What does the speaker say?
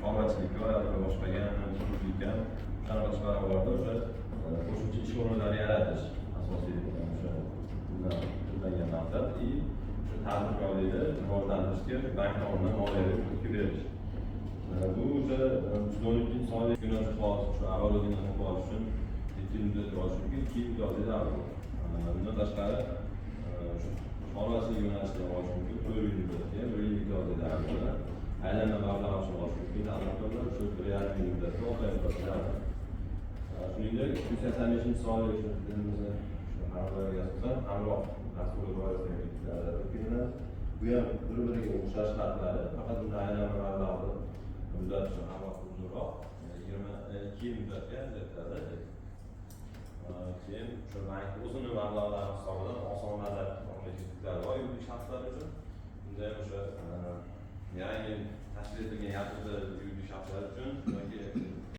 Chorvachilikka va boshqaga ham, quruvchilikka ham, shunaqa barobarda o'sha qo'shimcha ish o'rinlari yaratish asosiy o'sha ko'zlangan maqsad и o'sha tadbirkorlikni rivojlantirishga bank tomonidan moliyaviy turtki berish. Bu o'sha 312-sonli uskuna jihoz, shu оборудование sotib olish uchun 7 yil muddatga olish mumkin, 2 yil imtiyozli davr bor. Bundan tashqari, shu chorvachilik yo'nalishida olish mumkin, 4 yil muddatga, 1 yil imtiyozli davr bo'ladi. Aylanma mablag' uchun olish mumkin tadbirkorlar, shu 1,5 yil muddatga, 6 oy imtiyozli davr. Shuningdek, 285-sonli shu tizimimizni shu qarorlarga asosan Hamroh dasturi doirasida ajratib kelinadi. Bu ham bir biriga o'xshash shartlari, faqat bunda aylanma mablag'ni muddati shu Hamroh uzunroq, 22 yil muddatga ajratiladi. Keyin o'sha bank o'zini mablag'lari hisobidan oson madad kreditlari bor yuridik shaxslar uchun. Bunda ham o'sha yangi tashkil etilgan yaqinda